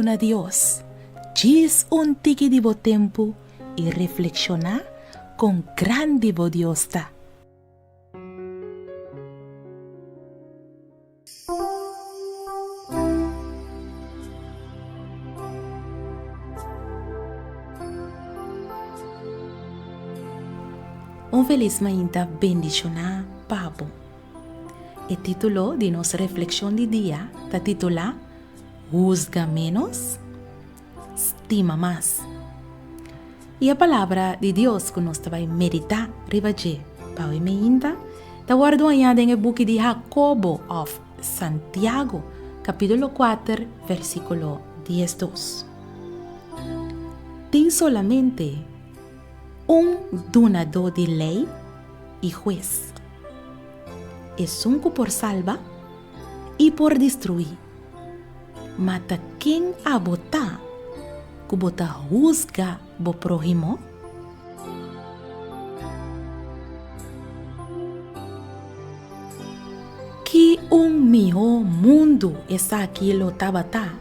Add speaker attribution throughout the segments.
Speaker 1: Duna Dios djis un tiki di bo tempu i reflekshoná kon grandi bo Dios ta. Un felis mainta bendishoná pa bo. E título di nos reflekshon di dia ta titulá Husga Ménos, Stima Mas. I e Palabra di Dios ku nos ta bai meditá riba dje pa awe meinta ta wòrdu hañá den e buki di Hakobo òf Santiago, kapítulo kuater, versíkulo diesdos. Tin solamente un dunadó di lei i hues, esun ku por salba i por destruí. Ma ta ken abo ta ku bo ta husga bo próhimo? Ki un mihó mundu esaki lo tabata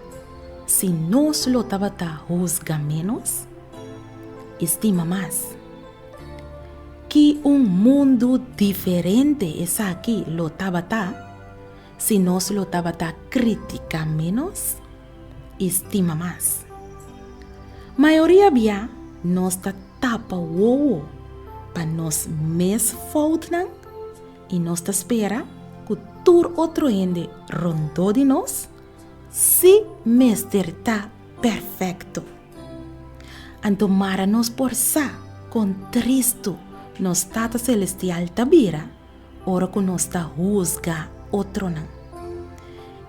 Speaker 1: si nos lo tabata husga ménos i stima mas! Ki un mundu diferente esaki lo tabata si nos lo tabata kritiká ménos i stima mas! Mayoria bia nos ta tapa wowo pa nos mes foutnan i nos ta spera ku tur otro hende rondó di nos sí mester ta perfekto. Anto mara nos por sa kon tristu nos Tata Selestial ta bira ora ku nos ta husga otronan.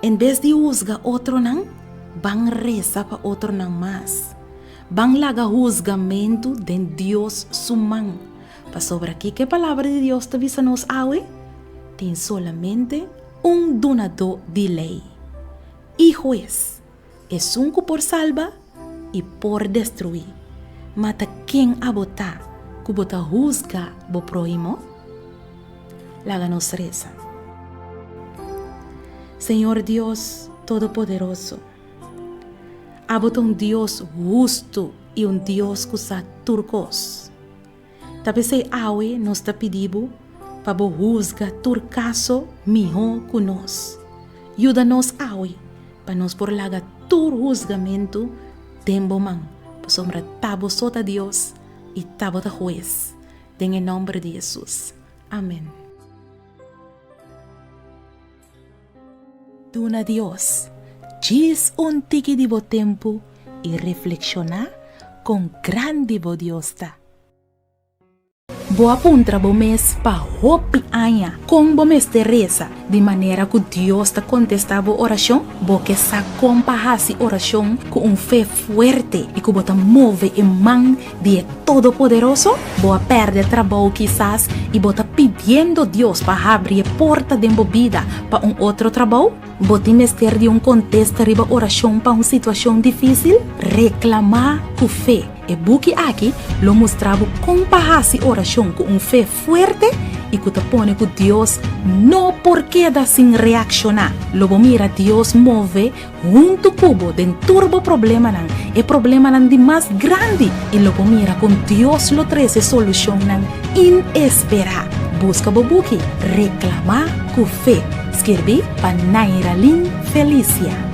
Speaker 1: En bes di husga otronan, ban resa pa otronan mas. Ban laga husgamentu den Dios su man, pasobra kiko e Palabra di Dios ta bisa nos awe? Tin solamente un dunadó di lei i hues. Esun ku por salba i por destruí. Ma ta ken abo ta ku bo ta husga bo próhimo? Laga nos resa. Señor Dios Todopoderoso, abo ta un Dios hustu i un Dios ku sa tur kos. Ta p'esei awe nos ta pidi bo pa bo husga tur kaso mihó ku nos. Yuda nos awe pa nos por laga tur husgamentu den bo man, pasobra ta bo so ta Dios i ta bo ta Hues. Den e nòmber di Hesus. Amen. Duna Dios djis un tiki di bo tempu i reflekshoná kon grandi bo Dios ta. Bo a puntra bo mes pa hopi aña kon bo mester resa di manera ku Dios ta kontestá bo orashon? Bo ke sa kon pa hasi orashon ku un fe fuerte i ku bo ta move e man di e Todopoderoso? Bo a pèrdè trabou kisas i bo ta pidiendo Dios pa habri e porta den bo bida pa un otro trabou? Bo tin mester di un kontesta riba orashon pa un situashon difísil? Reklamá ku fe! E buki aki lo mustra bo kon pa hasi orashon ku un fe fuerte i ku ta pone ku Dios no por keda sin reakshoná. Lo bo mira Dios move Huntu ku bo den tur bo problemanan, e problemanan di mas grandi, i lo bo mira kon Dios lo trese solushonnan inesperá. Buska bo buki Reklamá ku Fe, skirbí pa Nairalyn Felicia.